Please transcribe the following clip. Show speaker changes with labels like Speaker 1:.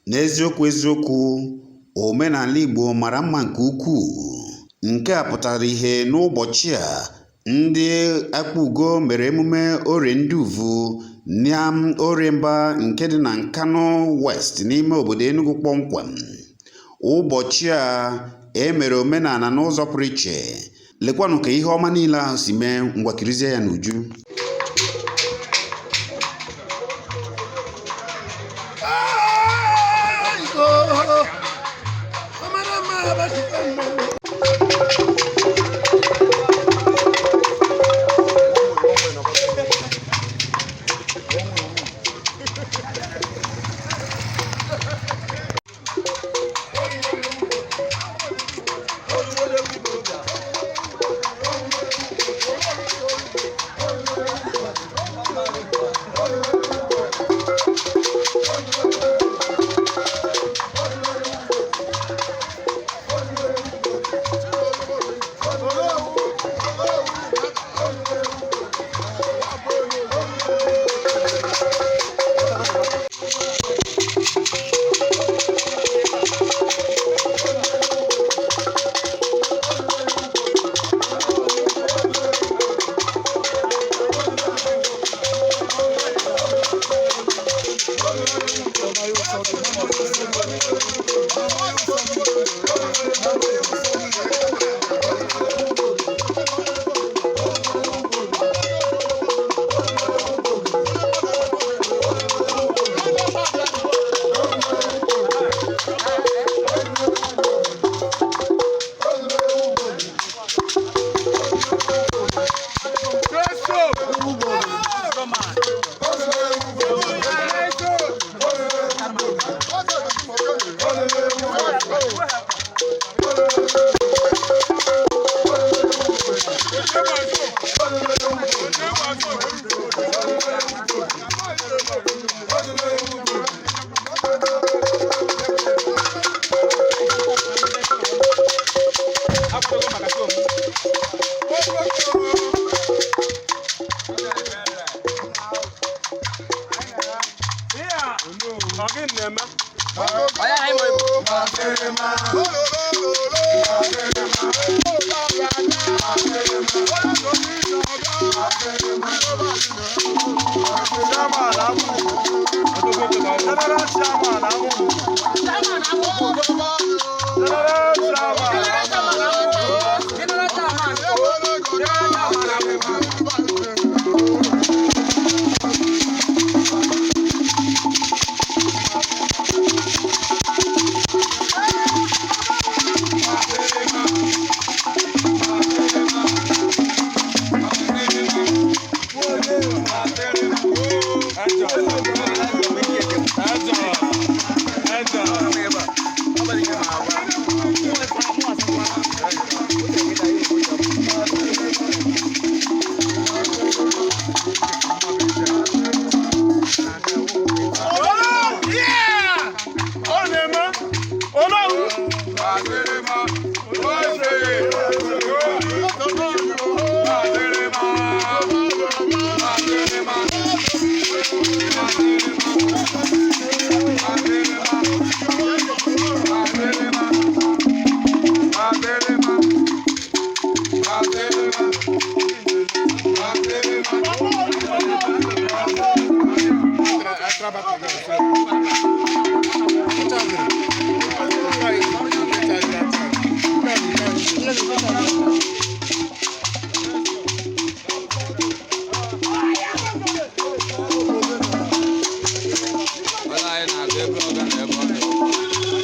Speaker 1: N'eziokwu eziokwu, omenala Igbo mara mma nke ukwuu. Nke a pụtara ihe n'ụbọchị a ndị Akpugo mere emume Orie Nduvu n'Orie nke dị na Nkanu West n'ime obodo Enugu kpọmkwem. Ụbọchị a e mere omenala n'ụzọ pụrụ iche. Lekwanụ ka ihe ọma niile ahụ si mee, ngwa kirizie ya n'uju.
Speaker 2: Ọla anyị na-aga ebe ọga na ebe ọ dị.